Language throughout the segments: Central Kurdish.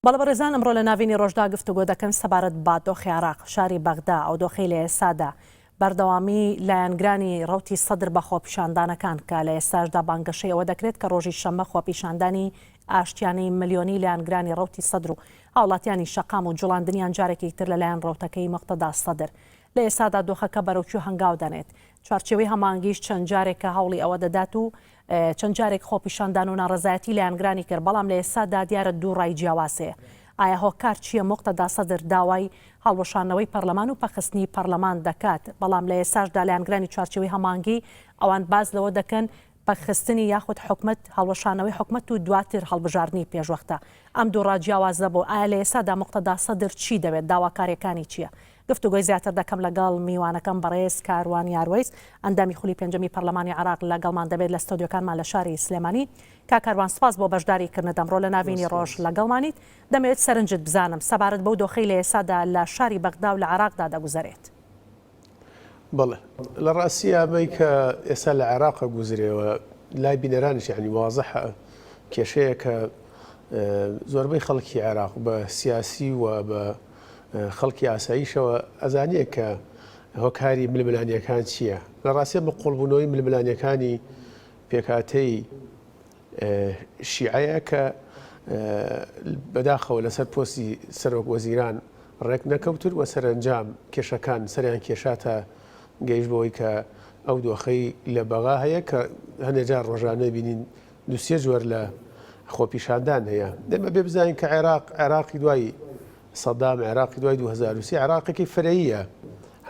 بەڵێ بەڕێزان ئەمڕۆ لە ناڤینی ڕۆژدا گفتوگۆ دەکەم سەبارەت بە دۆخی عێراق، شاری بەغدا، ئەو دۆخەی لە ئێستادا بەردەوامی لایەنگرانی ڕەوتی سەدر بە خۆپیشاندانەکان کە لە ئێستاشدا بانگەشەی ئەوە دەکرێت کە ڕۆژی شەممە خۆپیشاندانی ئاشتیانەی ملیۆنی لایەنگرانی ڕەوتی سەدر و هاوڵاتیانی شەقام و جوڵاندنیان جارێکی تر لەلایەن ڕەوتەکەی موقتەدا سەدر لە ئێستادا دۆخەکە بەرەو کوێ هەنگاو دەنێت چوارچێوەی هەماهەنگیش چەند جارێکە هەوڵی ئەوە دەدات و چەند جارێک خۆپیشاندان و ناڕەزایەتی لایەنگرانی کرد، بەڵام لە ئێستادا دیارە دوو ڕای جیاواز هەیە. ئایا هۆکار چییە موقتەدا سەدر داوای هەڵوەشاندنەوەی پەرلەمان و پەکخستنی پەرلەمان دەکات، بەڵام لە ئێستاشدا لایەنگرانی چوارچێوەی هەماهەنگی ئەوان باس لەوە دەکەن پەکخستنی یاخود حکومەت هەڵوەشانەوەی حکومەت و دواتر هەڵبژاردنی پێشوەختە. ئەم دوو ڕا جیاوازە بۆ؟ ئایا لە ئێستادا موقتەدا سەدر چی دەوێت؟ داواکارییەکانی چییە؟ گفتوگۆی زیاتر دەکەم لەگەڵ میوانەکەم بەڕێز کاروان یاروەیس ئەندامی خولی پێنجەمی پەرلەمانی عێراق لەگەڵمان دەبێت لە ستۆدیۆکانمان لە شاری سلێمانی. کاک کاروان سوپاس بۆ بەشداری کردنت ئەمڕۆ لە ناڤینی ڕۆژ لەگەڵمانیت. دەمەوێت سەرنجت بزانم سەبارەت بەو دۆخەی لە ئێستادا لە شاری بەغدا و لە عێراقدا دەگوزەرێت. بەڵێ لە ڕاستیا ئەمەی کە ئێستا لە عێراق گوزرێ و لای بینەرانیش یانی وازحە کێشەیە کە زۆربەی خەڵکی عێراق بە سیاسی و بە خەڵکی ئاساییشەوە ئەزانێ کە هۆکاری ململانیەکان چییە لە ڕاستیا بە قوڵبوونەوەی ململانیەکانی پێکهاتەی شیعەیە کە بەداخەوە لەسەر پۆستی سەرۆک وەزیران ڕێک نەکەوتن و سەرەنجام کێشەکان سەریان کێشا تا گەیشت بەوەی کە ئەو دۆخەی لە بەغا هەیە کە هەندێک جار ڕۆژانە بینین دوو سێ جۆر لە خۆپیشاندان هەیە. ئێمە بێ بزانین کە عێراق عێراقی دوای سەدام عێراقی دوای 2003 عێراقێکی فرەییە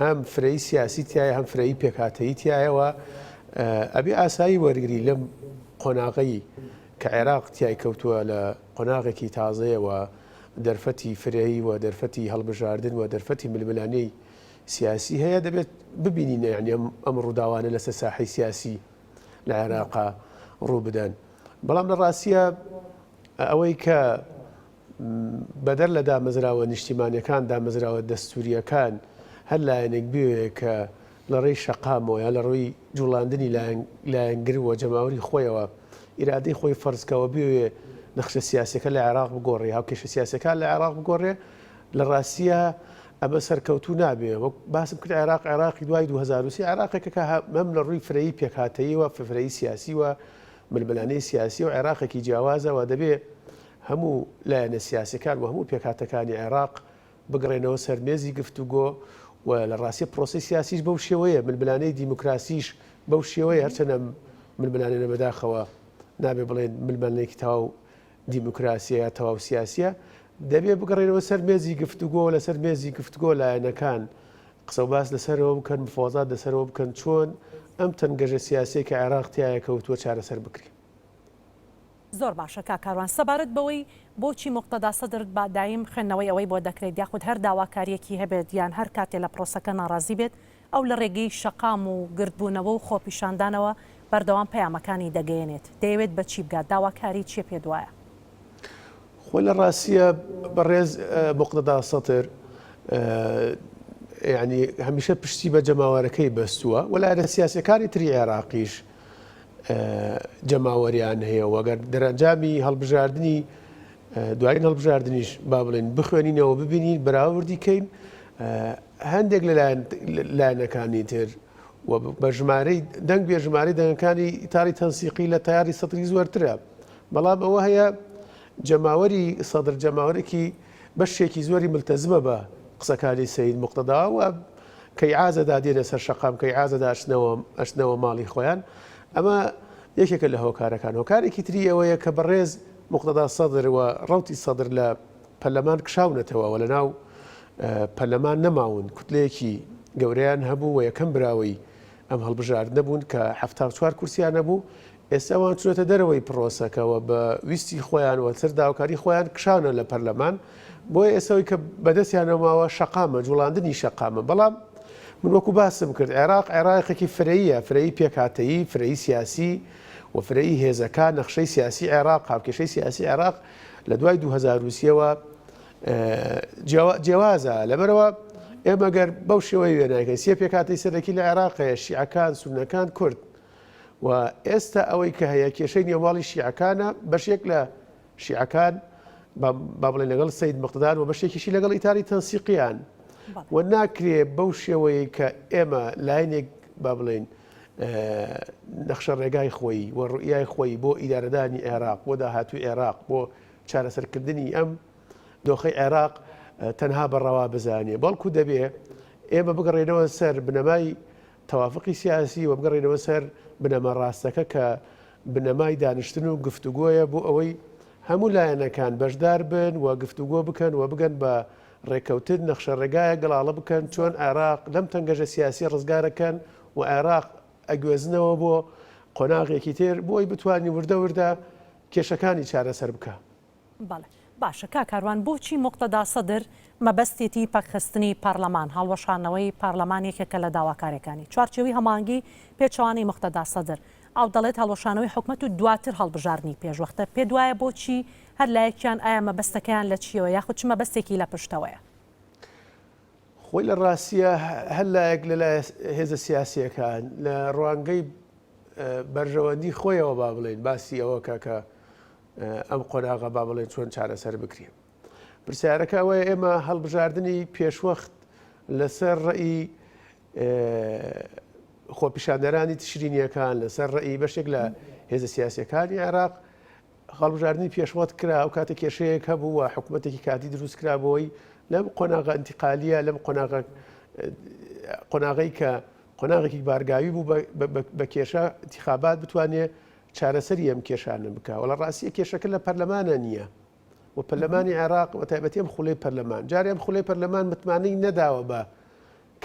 هەم فرەی سیاسی تایە هەم فرەی پێکهاتەیی تایە و ئەبێ ئاسایی وەرگری لەم قۆناغەی کە عێراق تیای کەوتووە لە قۆناغێکی تازەیە و دەرفەتی فرەیی و دەرفەتی هەڵبژاردن و دەرفەتی ململانێی سیاسی هەیە دەبێت ببینین یانی ئەم ڕووداوانە لەسەر ساحەی سیاسی لە عێراقا ڕوو بدەن بەڵام لە ڕاستیە ئەوەی کە بەدەر لە دامەزراوە نیشتیمانیەکان، دامەزراوە دەستورییەکان، هەر لایەنێک بوێ کە لە ڕێی شەقامەوە یا لە ڕووی جوڵاندنی لایەنگر و جەماوەری خۆیەوە ئیرادەی خۆی فەرز کا و بوێ نەخشە سیاسیەکە لە عێراق بگۆڕێ، هاوکێشە سیاسیەکان لە عێراق بگۆڕێ، لە ڕاستیا ئەمە سەرکەوتوو نابێ. وەک باسم کرد عێراق عێراقی دوای 2003 عێراقێکە کە هەم لە ڕووی فرەیی پێکهاتەیی و فرەیی سیاسی و ململانێی سیاسی و عێراقێکی جیاوازە و دەبێ هەموو لایەنە سیاسیەکان و هەموو پێکهاتەکانی عێراق بگەڕێنەوە سەر مێزی گفتوگۆ و لە ڕاستی پرۆسەی سیاسیش بەو شێوەیە، ململانێی دیموکراسیش بەو شێوەیە، هەرچەندە ململانێنە بەداخەوە نابێ بڵێن ململانێکی تەواو دیموکراسیە یا تەواو سیاسیە، دەبێ بگەڕێنەوە سەر مێزی گفتوگۆ، لەسەر مێزی گفتوگۆ لایەنەکان قسەوباس لەسەرەوە بکەن، مفاوەزات لەسەرەوە بکەن چۆن ئەم تەنگەژە سیاسیەی کە عێراق تیایا کەوتووە چارەسەر بکرێ. زۆر باشە کاک کاروان سەبارەت بەوەی بۆچی موقتەدا سەدر با دایم خوێندنەوەی ئەوەی بۆ دەکرێت یاخود هەر داواکاریەکی هەبێت یان هەر کاتێ لە پرۆسەکە ناڕازی بێت ئەو لە ڕێگەی شەقام و گردبوونەوە و خۆپیشاندانەوە بەردەوام پەیامەکانی دەگەیەنێت دەیەوێت بە چی بگات داواکاری چیە پێت وایە؟ خۆ لە ڕاستیە بەڕێز موقتەدا سەدر یانی هەمیشە پشتی بە جەماوەرەکەی بەستووە و لایەنە سیاسیەکانی تری عێراقیش جەماوەریان هەیە و گەر دەرەنجامی هەڵبژاردنی دوایین هەڵبژاردنیش با بڵێن بخوێنینەوە ببینین بەراوردی کەین هەندێک لە لایەنەکانی تر و بە ژمارەی دەنگ بێ ژمارەی دەنگەکانی تاری تەنسیقی لە تیاری سەدری زۆرترە بەڵام ئەوە هەیە جەماوەری سەدر جەماوەرێکی بەشێکی زۆری ملتەزمە بە قسەکانی سەید موقتەدا و کە ئیعازەدا دێنە سەر شەقام، کە ئیعازەدا ئەچنەوە ئەچنەوە ماڵی خۆیان. ئەمە یەکێکە لە هۆکارەکان. هۆکارێکی تری ئەوەیە کە بەڕێز موقتەدا سەدر و ڕەوتی سەدر لە پەرلەمان کشاونەتەوە و لەناو پەرلەمان نەماون. کوتلەیەکی گەورەیان هەبوو و یەکەم براوەی ئەم هەڵبژاردنە بوون کە 74 کورسیان هەبوو، ئێستا ئەوان چوونەتە دەرەوەی پڕۆسەکە و بە ویستی خۆیان و لەسەر داواکاری خۆیان کشاونە لە پەرلەمان، بۆیە ئێستا ئەوەی کە بەدەستیانەوە ماوە شەقامە، جوڵاندنی شەقامە. بەڵام من وەکو باسم کرد عێراق عێراقێکی فرەییە، فرەیی پێکهاتەیی، فرەیی سیاسی و فرەیی هێزەکان، نەخشەی سیاسی عێراق، هاوکێشەی سیاسی عێراق لە دوای 2003 ەوە جیاوازە، لەبەرئەوە ئێمە گەر بەو شێوەیە وێنای کەین سێ پێکهاتەی سەرەکی لە عێراق هەیە، شیعەکان، سوننەکان، کورد. و ئێستا ئەوەی کە هەیە کێشەی نێوماڵی شیعەکانە، بەشێک لە شیعەکان با بڵێن لەگەڵ سید مقتدار و بەشێکیشی لەگەڵ ئیتاری تەنسیقیان و ناکرێ بەو شێوەیە کە ئێمە لایەنێک با بڵێین نەخشە ڕێگای خۆی و ڕوئیای خۆی بۆ ئیدارەدانی عێراق بۆ داهاتوی عێراق بۆ چارەسەرکردنی ئەم دۆخەی عێراق تەنها بە ڕەوا بزانێ بەڵکو دەبێ ئێمە بگەڕێنەوە سەر بنەمای تەوافقی سیاسی و بگەڕێنەوە سەر بنەما ڕاستەکە کە بنەمای دانیشتن و گفتوگۆیە بۆ ئەوەی هەموو لایەنەکان بەشدار بن و گفتوگۆ بکەن و بگەن بە ڕێککەوتن، نەخشە ڕێگایەک گەڵاڵە بکەن چۆن عێراق لەم تەنگەژە سیاسیە ڕزگارەکەن و عێراق ئەگوێزنەوە بۆ قۆناغێکی تر بۆ ئەوەی بتوانین وردە وردە کێشەکانی چارەسەر بکا. بەڵێ باشە کاک کاروان بۆچی موقتەدا سەدر مەبەستێتی پەکخستنی پەرلەمان، هەڵوەشاندنەوەی پەرلەمان یەکێکە لە داواکاریەکانی چوارچێوەی هەماهەنگی پێچەوانەی موقتەدا سەدر ئەو دەڵێت هەڵوەشانەوەی حکومەت و دواتر هەڵبژاردنی پێشوەختە پێت وایە بۆچی هەر لایەکیان ئایا مەبەستەکەیان لە چیەوە یاخود چ مەبەستێکی لە پشتەوەیە؟ خۆی لە ڕاستیە هەر لایەک لە لایە هێزە سیاسیەکان لە ڕوانگەی بەرژەوەندی خۆیەوە با بڵێین باسی ئەوە کە کە ئەم قۆناغە با بڵێن چۆن چارەسەر بکرێ. پرسیارەکە ئەوەیە ئێمە هەڵبژاردنی پێشوەخت لەسەر ڕێی خۆپیشاندەرانی تشرینیەکان لەسەر ڕێی بەشێک لە هێزە سیاسەکانی عێراق هەڵبژاردنی پێشوەخت کرا ئەو کاتە کێشەیەک هەبوو و حکوومەتێکی کاتی دروست کرا بۆی لەم قۆناغە ئینتقالیە لەم قۆناغە قۆناغی کە قۆناغێکی بارگاوی بوو بە کێشە انتخابات بتوانێ چارەسەری ئەم کێشانە بکە وەڵا ڕاستیە کێشەکە لە پەرلەمانە نییە و پەرلەمانی عێراق بە تایبەتی ئەم خولەی پەرلەمان جارێ ئەم خولەی پەرلەمان متمانەی نەداوە بە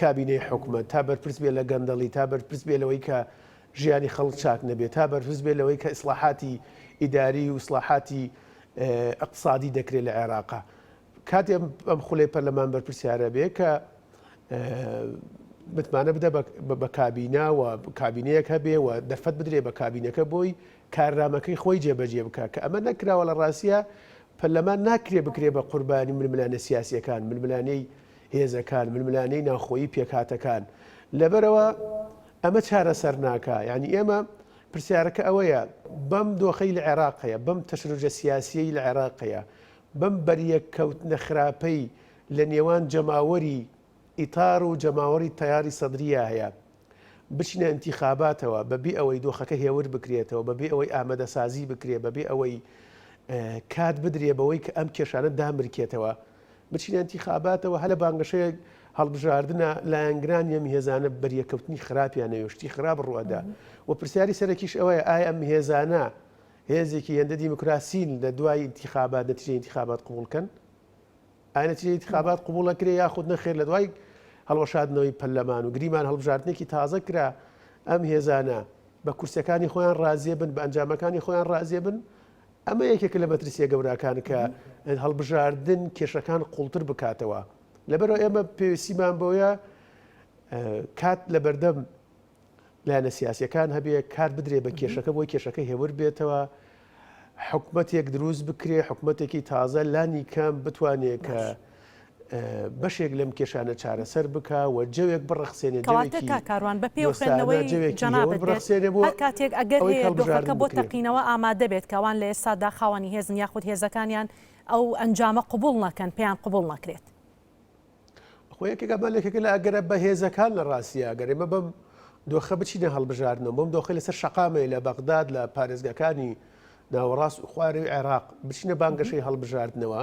کابینەی حکومەت تا بەرپرس بێ لە گەندەڵی تا بەرپرس بێ لەوەی کە ژیانی خەڵک چاک نەبێت تا بەرپرس بێ لەوەی کە ئیسلاحاتی ئیداری و ئیسلاحاتی ئەقتصادی دەکرێت لە عێراقا کاتێ ئەم خولەی پەرلەمان بەرپرسیارە بێ کە متمانە بدە بە کابینە و کابینەیەک هەبێ و دەرفەت بدرێ بە کابینەکە بۆی کارنامەکەی خۆی جێبەجێ بکا کە ئەمە نەکراوە لە ڕاستیا پەرلەمان ناکرێ بکرێ بە قوربانی ململانێ سیاسیەکان ململانێی هێزەکان ململانێی ناوخۆیی پێکهاتەکان لەبەرەوە ئەمە چارەسەر ناکا یعنی ئێمە پرسیارەکە ئەوەیە بەم دۆخەی لە عێراق هەیە بەم تەشرجە سیاسیەی لە عێراق هەیە بەم بەریەککەوتنە خراپەی لە نێوان جەماوەری ئیتار و جەماوەری تەیاری سەدریە هەیە بچینە ئینتیخاباتەوە بە بێ ئەوەی دۆخەکە هێور بکرێتەوە، بە بێ ئەوەی ئامادەسازی بکرێ، بە بێ ئەوەی کات بدرێ بەوەی کە ئەم کێشانە دامرکێتەوە، بچینە ئینتیخاباتەوە هەر لە بانگەشەی هەڵبژاردنە لایەنگرانی ئەم هێزانە بەریەککەوتنی خراپیان هەیە و شتی خراپ ڕووئەدا و پرسیاری سەرەکیش ئەوەیە ئایا ئەم هێزانە هێزێکی هێندە دیموکراسین لە دوای ئینتیخابات نەتیجەی ئینتیخابات قبوڵ کەن؟ ئایا نەتیجەی ئینتخابات قبوڵ ئەکرێ یاخود نەخێر لە دوای هەڵوەشاندنەوەی پەرلەمان و گریمان هەڵبژاردنێکی تازە کرا ئەم هێزانە بە کورسیەکانی خۆیان ڕازیە بن بە ئەنجامەکانی خۆیان ڕازیە بن ئەمە یەکێکە لە مەترسیە گەوراکان کە هەڵبژاردن کێشەکان قوڵتر بکاتەوە لەبەرەوە ئێمە پێویستیمان بۆیە کات لە بەردەم لایەنە سیاسیەکان هەبێ کار بدرێ بە کێشەکە بۆی کێشەکە هێور بێتەوە حکومەتێک دروست بکرێ حکومەتێکی تازە لانی کەم بتوانێت کە بەشێک لەم کێشانە چارەسەر بکە و جەوێک بڕەخسێنێ کەواتە کاک کاروان بە پێی خوێندنەوەی جەنابت بێت هەر کاتێک ئەگەر هەیە دۆخەکە بۆ تەقینەوە ئامادە بێت کە ئەوان لە ئێستادا خاوەنی هێزن یاخود هێزەکانیان ئەو ئەنجامە قبوڵ نەکەن پێیان قبوڵ نەکرێت. خۆ یەکێک ئەمە یەکێکە لە ئەگەرە بەهێزەکان لە ڕاستیا گەر ئێمە بەم دۆخە بچینە هەڵبژاردنەوە بەم دۆخی لەسەر شەقامەیە لە بەغداد لە پارێزگاکانی ناوەڕاست و خوارەوەی عێراق بچینە بانگەشەی هەڵبژاردنەوە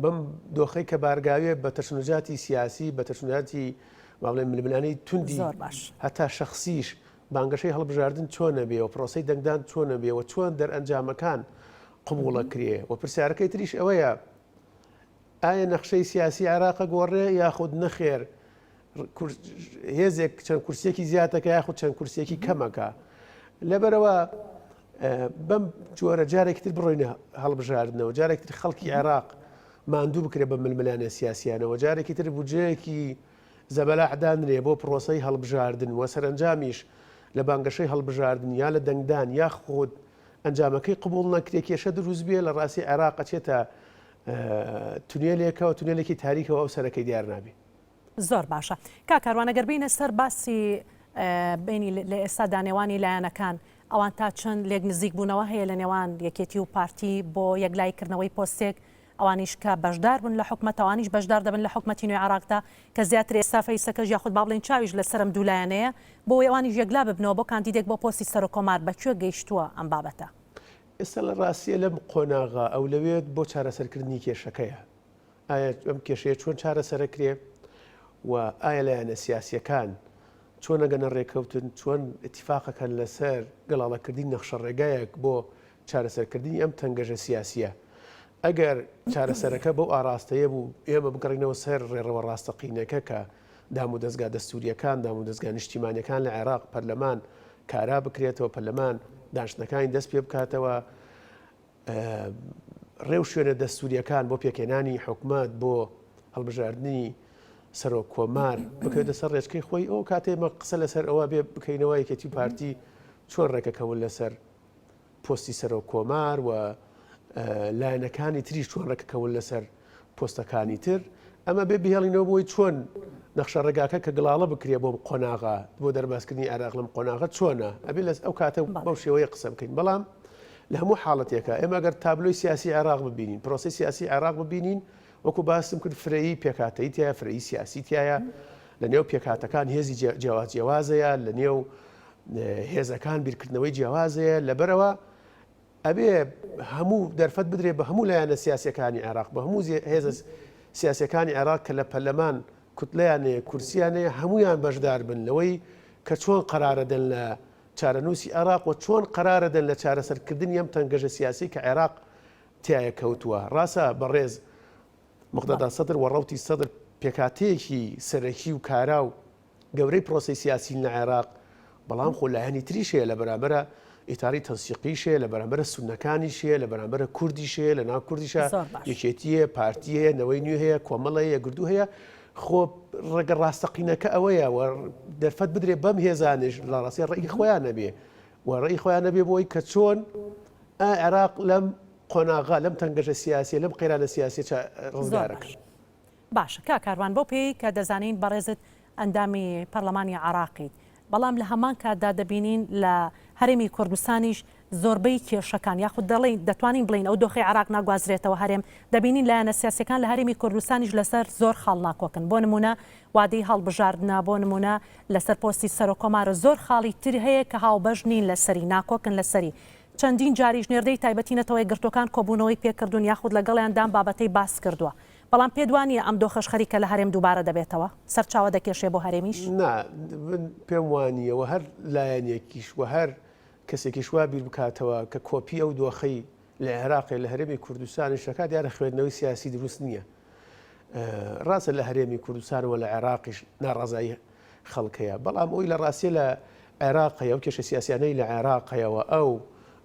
بەم دۆخەی کە بارگاوێ بە تەشنجاتی سیاسی بە تەشنجاتی با بڵێن ململانێی توندی زۆر باش هەتا شەخسیش بانگەشەی هەڵبژاردن چۆنە بێ و پرۆسەی دەنگدان چۆنە بێ و چۆن دەرئەنجامەکان قبوڵە کرێ و پرسیارەکەی تریش ئەوەیە ئایا نەخشەی سیاسی عێراق ئەگۆڕێ یاخود نەخێر هێزێک چەند کورسیەکی زیاتەکە یاخود چەند کورسیەکی کەمەکە لەبەرەوە بەم جۆرە جارێکی تر بڕۆینە هەڵبژاردنەوە جارێکی تر خەڵکی عێراق ماندوو بکرێ بە ململانێ سیاسیانەوە جارێکی تر بودجەیەکی زەبەلاح دانرێ بۆ پرۆسەی هەڵبژاردن و سەرەنجامیش لە بانگەشەی هەڵبژاردن یا لە دەنگدان یاخود ئەنجامەکەی قبوڵ نەکرێ کێشە دروست بێ لە ڕاستی عێراق ئەچێتە تونێلێکەوە تونێلێکی تاریکەوە ئەو سەرەکەی دیار نابێ. زۆر باشە کاک کاروان ئەگەر بینە سەر باسی بینی لە ئێستادا نێوانی لایەنەکان ئەوان تا چەند لێک نزیک بوونەوە هەیە لە نێوان یەکێتی و پارتی بۆ یەکلایی کردنەوەی پۆستێک؟ ئەوانیش کە بەشدار بوون لە حکومەت ئەوانیش بەشدار دەبن لە حکومەتی نوێی عێراقدا کە زیاتر ئێستا فەیسەکەش یاخود با بڵێین چاویش لەسەر ئەم دوو لایەنەیە بۆ ئەوەی ئەوانیش یەکلا ببنەوە بۆ کاندیدێک بۆ پۆستی سەرۆککۆمار بە کوێ گەیشتووە ئەم بابەتە؟ ئێستا لە ڕاستیە لەم قۆناغە ئەولەوێت بۆ چارەسەرکردنی کێشەکەیە. ئایا ئەم کێشەیە چۆن چارەسەرەکرێ و ئایا لایەنە سیاسیەکان چۆن ئەگەنە ڕێکەوتن، چۆن ئیتیفاقەکەن لەسەر گەڵاڵەکردنی نەخشەڕێگایەک بۆ چارەسەرکردنی ئەم تەنگەژە سیاسیە. ئەگەر چارەسەرەکە بەو ئاڕاستەیە بوو ئێمە بگەڕینەوە سەر ڕێڕەوە ڕاستەقینەکە کە دامودەزگا دەستوریەکان، دامودەزگا نیشتیمانیەکان لە عێراق، پەرلەمان کارا بکرێتەوە، پەرلەمان دانیشتنەکانی دەست پێ بکاتەوە، ڕێوشوێنە دەستوریەکان بۆ پێکهێنانی حکومەت بۆ هەڵبژاردنی سەرۆک کۆمار بکەوێتە سەر ڕێچکەی خۆی ئەو کاتێ مە قسە لەسەر ئەوە بێ بکەینەوە یەکێتی و پارتی چۆن ڕێکەکەون لەسەر پۆستی سەرۆک کۆمار و لایەنەکانی تریش چۆن ڕێکەکەون لەسەر پۆستەکانی تر، ئەمە بێ بهێڵینەوە بۆی چۆن نەخشە ڕێگاکە کە گڵاڵە بکرێ بۆم قۆناغە بۆ دەربازکردنی عێراق لەم قۆناغە چۆنە ئەبێ لە ئەو کاتە بەو شێوەیە قسە بکەین بەڵام لە هەموو حاڵەتێکە ئێمە گەر تابلۆی سیاسی عێراق ببینین پرۆسی سیاسی عێراق ببینین وەکو باسم کرد فرەیی پێکهاتەی تایە فرەیی سیاسی تایە لە نێو پێکهاتەکان هێزی جیاواز جیاوازەیە لە نێو هێزەکان بیرکردنەوەی جیاوازەیە لەبەرەوە ئەبێ هەموو دەرفەت بدرێ بە هەموو لایەنە سیاسیەکانی عێراق، بە هەموو هێزە سیاسیەکانی عێراق کە لە پەرلەمان کوتلەیان هەیە، کورسیان هەیە، هەموویان بەشدار بن لەوەی کە چۆن قەرارەدەن لە چارەنووسی عێراق و چۆن قەرارەدەن لە چارەسەرکردنی ئەم تەنگەژە سیاسی کە عێراق تیایە کەوتووە. ڕاستە بەڕێز موقتەدا سەدر و ڕەوتی سەدر پێکهاتەیەکی سەرەکی و کارا و گەورەی پرۆسەی سیاسین لە عێراق، بەڵام خۆ لایەنی تریش هەیە لە بەرامبەرە ئیتاری تەنسیقیش هەیە، لە بەرامبەرە سوننەکانیش هەیە، لە بەرامبەرە کوردیش هەیە، لە ناو کوردیشا زۆر باش. یەکێتی هەیە، پارتی هەیە، نەوەی نوێ هەیە، کۆمەڵ هەیە، یەکگرتوو هەیە، خۆ ڕێگە ڕاستەقینەکە ئەوەیە و دەرفەت بدرێ بەم هێزانەیش لە ڕاستیا ڕەئی خۆیان هەبێ و ڕەئی خۆیان هەبێ بۆ ئەوەی کە چۆن ئا عێراق لەم قۆناغە، لەم تەنگەژە سیاسیە، لەم قەیرانە سیاسیە چا زۆر ڕزگارەکەن. باش. باشە کاک کاروان بەو پێیەی کە دەزانین بەڕێزت ئەندامی پەرلەمانی عێراقیت بەڵام لە هەمان کاتدا دەبینین لە هەرێمی کوردستانیش زۆربەی کێشەکان یاخود دەڵێین دەتوانین بڵێین ئەو دۆخەی عێراق ناگوازرێتەوە هەرێم دەبینین لایەنە سیاسیەکان لە هەرێمی کوردستانیش لەسەر زۆر خاڵ ناکۆکن بۆ نمونە وادەی هەڵبژاردنە بۆ نمونە لەسەر پۆستی سەرۆککۆمارە زۆر خاڵی تر هەیە کە هاوبەش نین لەسەری ناکۆکن لەسەری چەندین جاریش نێردەی تایبەتی نەتەوە یەکگرتووەکان کۆبوونەوەی پێکردوون یاخود لەگەڵیان دام بابەتەی باس کردووە بەڵام پێت وا نییە ئەم دۆخەش خەریکە لە هەرێم دووبارە دەبێتەوە؟ سەرچاوە دەکێشێ بۆ هەرێمیش؟ نا، من پێم وا نییە و هەر لایەنێکیش و هەر کەسێکیش وا بیر بکاتەوە کە کۆپی ئەو دۆخەی لە عێراقێ لە هەرێمی کوردستانیش دەکات، دیارە خوێندنەوەی سیاسی دروست نییە. ڕاستە لە هەرێمی کوردستان و لە عێراقیش ناڕەزایی خەڵک هەیە، بەڵام ئەوی لە ڕاستیە لە عێراق هەیە، ئەو کێشە سیاسیانەی لە عێراق هەیە و ئەو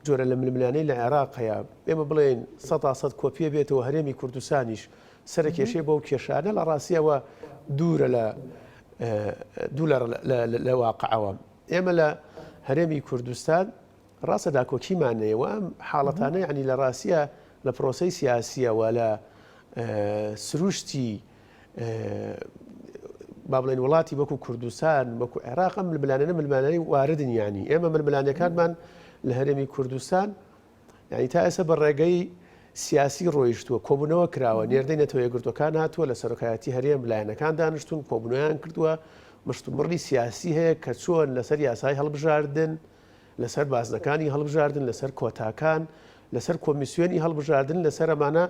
جۆرە لە ململانێی لە عێراق هەیە، ئێمە بڵێین سەتا سەد کۆپیە بێتەوە هەرێمی کوردستانیش سەرکێشەی بەو کێشانە لە ڕاستیەوە دوورە لە دوو لە واقعەوە. ئێمە لە هەرێمی کوردستان ڕاستە داکۆکیمان هەیە و ئەم حاڵەتانە یعنی لە ڕاستیە لە پرۆسەی سیاسیەوە لە سروشتی با بڵێن وڵاتی وەکو کوردستان وەکو عێراق ئەم ململانێنە ململانێی واردن یانی ئێمە ململانێکانمان لە هەرێمی کوردستان یعنی تا ئێستا بە ڕێگەی سیاسی ڕۆیشتووە کۆبوونەوە کراوە نێردەی نەتەوە یەکگرتووەکان هاتووە لە سەرۆکایەتی هەرێم لایەنەکان دانیشتون کۆبوونەوەیان کردووە مشتومڕی سیاسی هەیە کە چۆن لەسەر یاسای هەڵبژاردن لەسەر بازنەکانی هەڵبژاردن، لەسەر کۆتاکان، لەسەر کۆمیسیۆنی هەڵبژاردن، لەسەر ئەمانە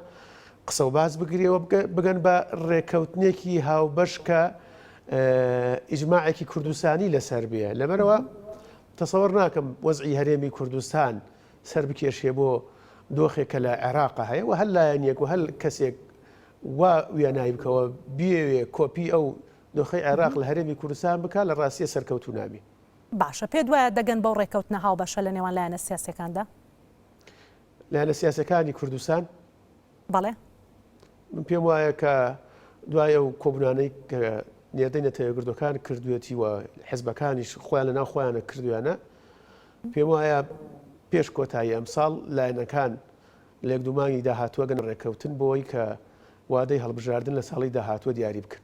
قسە و باس بگرێ و بگەن بە ڕێکەوتنێکی هاوبەش کە ئیجماعێکی کوردستانی لەسەر بێ. لەبەرئەوە تەسەوەر ناکەم وەزعی هەرێمی کوردستان سەر بکێشێ بۆ دۆخێک کە لە عێراق هەیە و هەر لایەنێک و هەر کەسێک وا وێنای بکەوە بیەوێ کۆپی ئەو دۆخەی عێراق لە هەرێمی کوردستان بکا لە ڕاستیە سەرکەوتوو نابی. باشە پێت وایە دەگەن بەو ڕێکەوتنە هاوبەشە لە نێوان لایەنە سیاسیەکاندا؟ لایەنە سیاسیەکانی کوردستان؟ بەڵێ. من پێم وایە کە دوای ئەو کۆبوونانەی کە نێردەی نەتەوە یەکگرتووەکان کردوێتی و حزبەکانیش خۆیان لەناو خۆیانە کردویانە پێم وایە پێش کۆتایی ئەمساڵ لایەنەکان لە یەک دوو مانگی داهاتووە گەن ڕێککەوتن بۆی کە وادەی هەڵبژاردن لە ساڵی داهاتووە دیاری بکەن.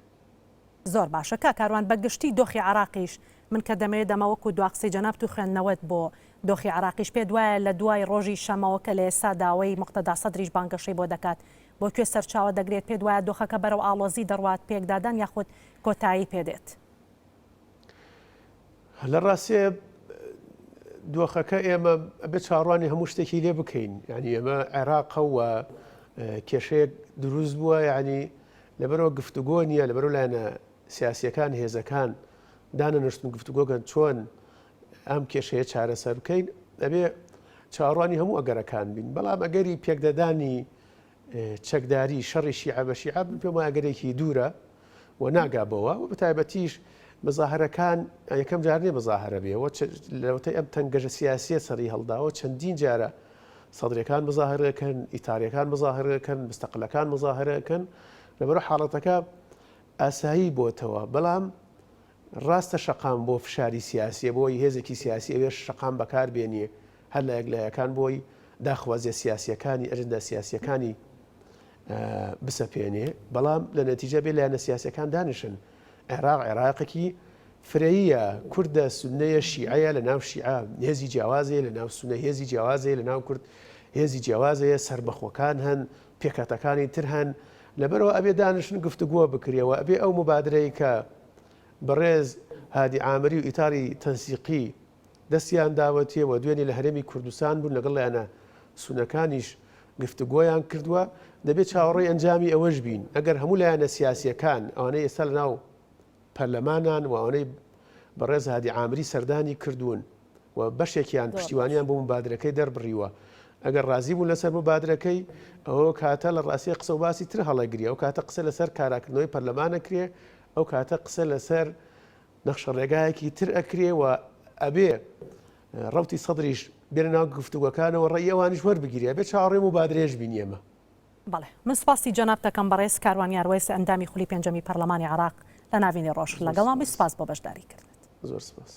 زۆر باشە کاک کاروان بە گشتی دۆخی عێراقیش من کە دەمەوێت دەمە وەکو دوا قسەی جەنابت و خوێندنەوەت بۆ دۆخی عێراقیش پێت وایە لە دوای ڕۆژی شەمەوە کە لە ئێستا داوەی موقتەدا سەدریش بانگەشەی بۆ دەکات. بۆ کوێ سەرچاوە دەگرێت؟ پێت وایە دۆخەکە بەرەو ئاڵۆزی دەڕوات، پێکدادان یاخود کۆتایی پێدێت؟ لە ڕاستێ دۆخەکە ئێمە ئەبێ چاوەڕوانی هەموو شتێکی لێ بکەین یعنی ئێمە عێراقە و کێشەیەک دروست بووە یعنی لەبەرەوە گفتوگۆ نییە لەبەرەوە لایەنە سیاسیەکان هێزەکان دانەنشتن گفتوگۆگەن چۆن ئەم کێشەیە چارەسەر بکەین ئەبێ چاوەڕوانی هەموو ئەگەرەکان بین بەڵام ئەگەری پێکدەدانی چەکداری شەڕی شیعە بە شیعە من پێم وایە ئەگەرێکی دوورە و ناگا بەوە و بەتایبەتیش مزاهرەکان یەکەم جار نییە مزاهرە بێ و لەوەتەی ئەم تەنگەژە سیاسیە سەری هەڵداوە چەندین جارە سەدرەکان مزاهرەکەن ئیتاریەکان مزاهرەکەن مستەقلەکان مزاهرەکەن لەبەر حاڵەتەکە ئاسایی بۆتەوە بەڵام ڕاستە شەقام بۆ فشاری سیاسیە بۆی هێزێکی سیاسی ئەوێش شەقام بەکار بێنیە هەر لایەک لایەکان بۆی داخوازیە سیاسیەکانی ئەجندا سیاسیەکانی بسەپێنێ بەڵام لە نەتیجە بێ لایەنە سیاسەکان دانیشن عێراق عێراقێکی فرەیە کوردە سونەیە شیعەیە لە ناو شیعە هێزی جیاوازەیە لە ناو سونە هێزی جیاوازەیە لە ناو کورد هێزی جیاوازەیە سربەخۆکان هەن پێکهاتەکانی تر هەن، لەبەرئەوە ئەبێ دانیشتن گفتوگۆ بکرێ و ئەبێ ئەو موبادرەی کە بەڕێز هادی عامری و ئیتاری تەنسیقی دەستیان داوەتێ و دوێنێ لە هەرێمی کوردستان بوون لەگەڵ لایەنە سونەکانیش گفتوگۆیان کردووە، دەبێ چاوەڕێی ئەنجامی ئەوەش بین. ئەگەر هەموو لایەنە سیاسییەکان ئەوانەی ئێستا لەناو پەرلەمانان و ئەوانەی بەڕێز هادی عامری سەردانی کردوون و بەشێکیان پشتیوانیان بۆ موبادرەکەی دەربڕیوە، ئەگەر ڕازی بوون لەسەر موبادرەکەی، ئەو کاتە لە ڕاستیە قسە و باسی تر هەڵەگری، ئەو کاتە قسە لەسەر کاراکردنەوەی پەرلەمان ئەکرێ، ئەو کاتە قسە لەسەر نەخشە ڕێگایەکی تر ئەکرێ و ئەبێ ڕەوتی سەدریش بێنە ناو گفتوگۆکانەوە ڕەئی ئەوانیش وەربگیرێ، ئەبێ چاوەڕێی موبادرەیەش بین ئێمە. بەڵێ من سوپاسی جەنابت دەکەم بەڕێز کاروان یاروەیس ئەندامی خولی پێنجەمی پەرلەمانی عێراق لە ناڤینی ڕۆژ لەگەڵمان بووی سوپاس بۆ بەشداری کردنت. زۆر سوپاس.